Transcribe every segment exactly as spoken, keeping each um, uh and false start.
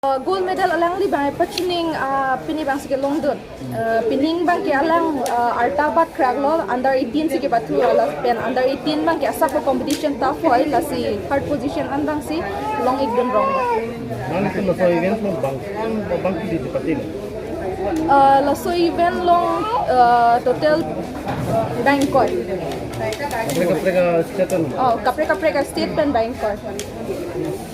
Uh, gold medal alangli abang pachining, uh, pini abang si kelongdun. Uh, pining abang ke alang, uh, arta bat kraklo, under eighteen si kepathu, lapen under eighteen abang ke asap competition tough hoi, lasi third position an abang si long-ikdun rong. Nanglitum laso event along bang, bang kidi di patil? Uh, laso event along, uh, total bang ingkoi. Kaprek kaprek a-state an? Oh, kaprek kaprek a-state pen bang ingkoi.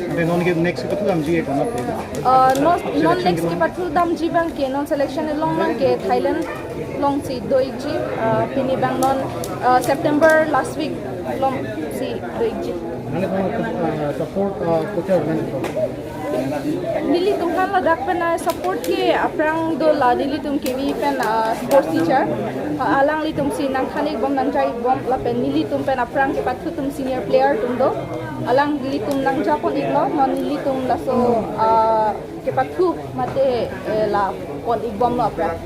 Ante non ke next kepathu damji ke konat ke? Uh, non, non selection next ke kepathu damji abang ke, non selection along abang ke Thailand along si do-ikji, uh, pini abang non, uh, September last week along si do-ikji. Nanglitum, uh, support, uh, coach ar nangli? Nelitum aphan ladak pen, uh, support ke aphrang do la nelitum kevi pen, uh, sports teacher. Uh, alanglitum si nangthan-ikbom nangja-ikbom lapen nelitum pen aphrang kepathu atum senior player atum do. Alanglitum nangjapon-iklo, non nelitum laso, uh, kepathu mate, eh, la pon-ikbomlo aphrang.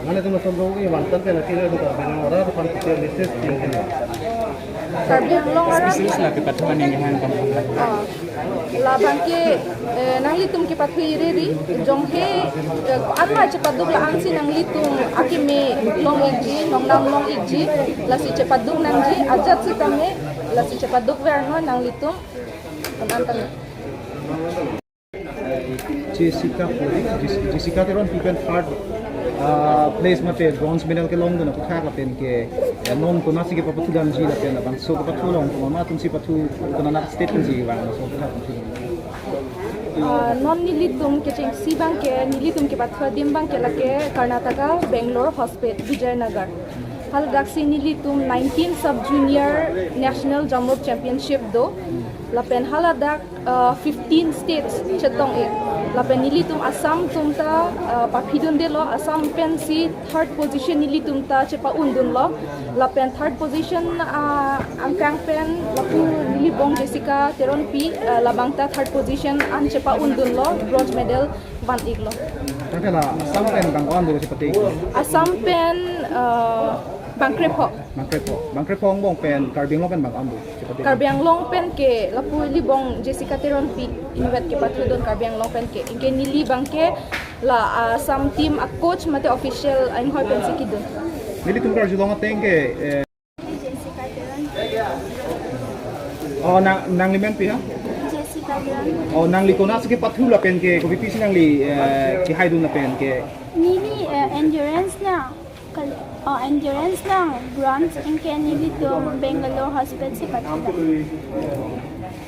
Nanglitum laso along ke vangtan pen akhirnya itu Karbi Anglong arat aphan kita message tinggi. Karbi Anglong arat. Especially sila kepathu aning kehan kam. Oh. Labang ke, eh, nanglitum kepathu iri-ri, jonghe, eh, ko-an ma chepaduk la-an si nanglitum akeme long-ikji, nongnam long-ikji, lasi chepaduk nangji, ajat sitame, lasi chepaduk ver non nanglitum, ko-an tame. Jessica Puri, Jess-, Jessica Teronpi pen third, uh, place mate bronze medal kelongdun aputhak lapen ke, eh, non konatsi kepathu damji lapen labangso kepathu along komat atum si pathu, konat state pensi vang, laso aputhak pathu. Uh, non nelitum kechengsi abang ke, nelitum kepathu adim abang ke lake Karnataka, Bangalore, hospital, Vijayanagar. Haladak si nelitum nineteen sub junior national jump rope championship do. Lapen haladak, uh, fifteen states chetong-ik. Lapen nelitum Assam atum ta, uh, paphidundelo, Assam pensi third position nelitum ta chepa-undunlo. Lapen third position, uh, angkang pen lapu neli bong Jessica Teronpi, uh, labang ta third position an chepa-undunlo, bronze medal van-iklo. Tangte la Assam pen bang ko-an do chepate? Assam pen, uh, bang krepho. Bang krepho. Bang krepho angbong pen Karbi Anglong pen bang ko-an do chepate? Karbi Anglong pen ke lapu neli bong Jessica Teronpi inutvet kepathudun Karbi Anglong pen ke. Anke neli abang ke la, uh, Assam team a-coach mate official ainghoi pensi kedun. Nelitum karjulong ateng ke, eh, Jessica Teron. Oh, nang, nangli men pi ha? Jessica Teron. Oh, nangli konatsi kepathu lapen ke, kopi pisi nangli, eh, kehaidun lapen ke? Neli, eh, endurance na, kal-, oh, endurance na, bronze, anke nelitum Bangalore hospital si pathu.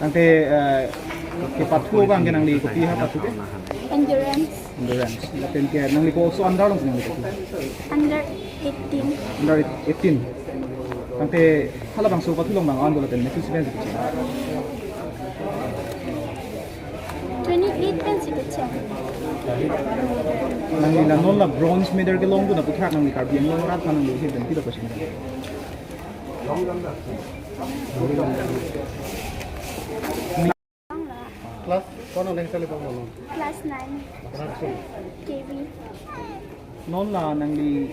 Tangte, eh, kepathu abang ke nangli kopi ha pathu ke? Endurance. Endurance. Lapen ke nangli koso under along nangli pathu? Under eighteen. Under eighteen. Tangte halabangso pathu along bang ko-an do lapen methus pensi kecheng? Twenty-eight pensi kecheng. Nangli la non la bronze medal kelongdun aputhak nangli Karbi Anglong arat aphan nangli hidden kilo percent? Class ko-an nang sali pamon? Class nine. Class nine. K V. Non la nangli,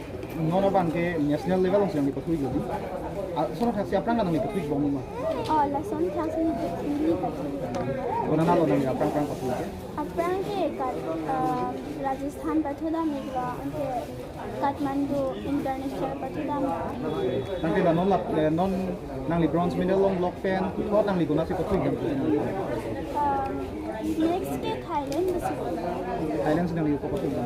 non abang ke national level along si nangli pathu-ik lo di? Ah, lason athaksi aphrang nangli pathu-ikbom ma? Oh, lason athaksi neli pathu-ikbom. Konat lo nangli aphrang aphrang pathu-ik ke? Aphrang ke kat, um, Rajasthan pathudam-iklo, anke Kathmandu International pathudam. Tangte la non la, eh, non nangli bronze medal longlok pen, puthot nangli konatsi pathu-ikdam? Um, next ke Thailand si. Thailand si nangli ko pathu-ikdam?